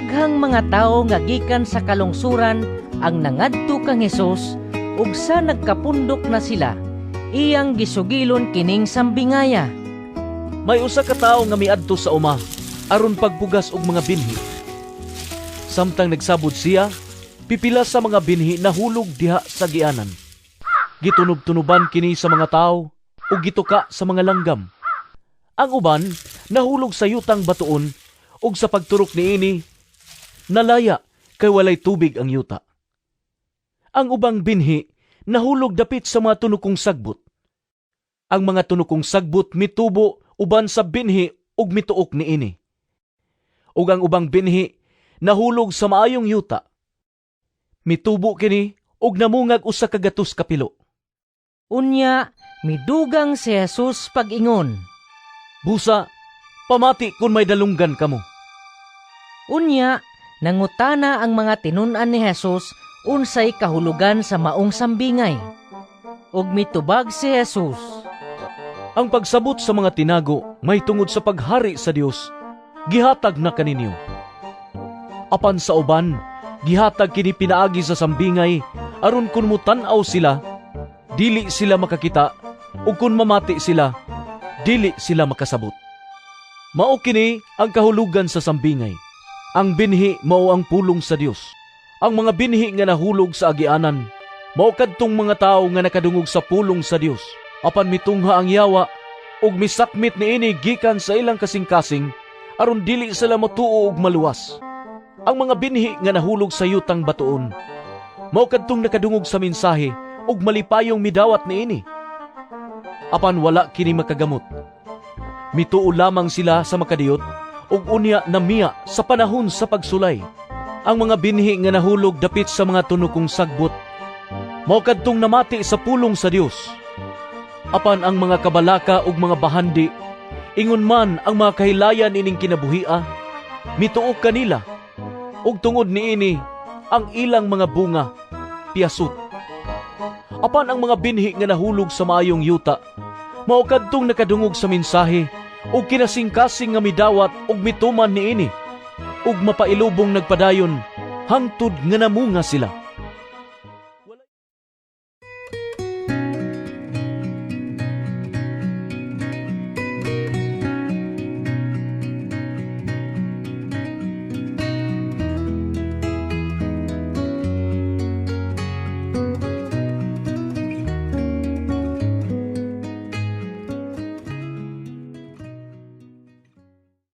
Daghang mga tawo nga gikan sa kalungsuran ang nangadto kang Hesus ug sa nagkapundok na sila, iyang gisugilon kining sambingaya. May usa ka tawo nga miadto sa uma aron pagpugas og mga binhi. Samtang nagsabod siya, pipila sa mga binhi nahulog diha sa agianan. Gitunob-tunoban kini sa mga tawo ug gituka sa mga langgam. Ang uban nahulog sa yutang batuon ug sa pagturok niini nalaya kay walay tubig ang yuta. Ang ubang binhi nahulog dapit sa mga tunukong sagbot. Ang mga tunukong sagbot mitubo uban sa binhi ug mituok niini. Ug ang ubang binhi nahulog sa maayong yuta. Mitubo kini ug namungag 100 ka pilo. Unya, midugang si Jesus pag-ingon. "Busa, pamati kung may dalunggan kamo." Unya, nangutana ang mga tinun-an ni Jesus unsay kahulugan sa maong sambingay. Ug mitubag si Jesus. "Ang pagsabot sa mga tinago mahitungod sa paghari sa Dios gihatag na kaninyo. Apan sa uban, gihatag kini pinaagi sa sambingay aron kun motan-aw sila, dili sila makakita, ug kun mamati sila, dili sila makasabot. Mao kini ang kahulugan sa sambingay. Ang binhi mao ang pulong sa Dios. Ang mga binhi nga nahulog sa agianan mao kadtong mga tawo nga nakadungog sa pulong sa Dios. Apan mitungha ang yawa ug misakmit niini gikan sa ilang kasing-kasing aron dili sila motuo ug maluwas. Ang mga binhi nga nahulog sa yutang batuon mao kadtong nakadungog sa mensahe ug malipayong midawat niini. Apan wala kini makagamot. Mituo lamang sila sa makadiyot ug unya namiya sa panahon sa pagsulay. Ang mga binhi nga nahulog dapit sa mga tunukong sagbot mao kadtong namati sa pulong sa Dios. Apan ang mga kabalaka ug mga bahandi, ingon man ang mga kahilayan ining kinabuhia, mituok kanila, ug tungod niini ang ilang mga bunga piyasot. Apan ang mga binhi nga nahulog sa maayong yuta mao kadtong nakadungog sa mensahe ug kinasingkasing nga midawat ug mituman niini, ug mapailubong nagpadayon hangtod nga namunga sila."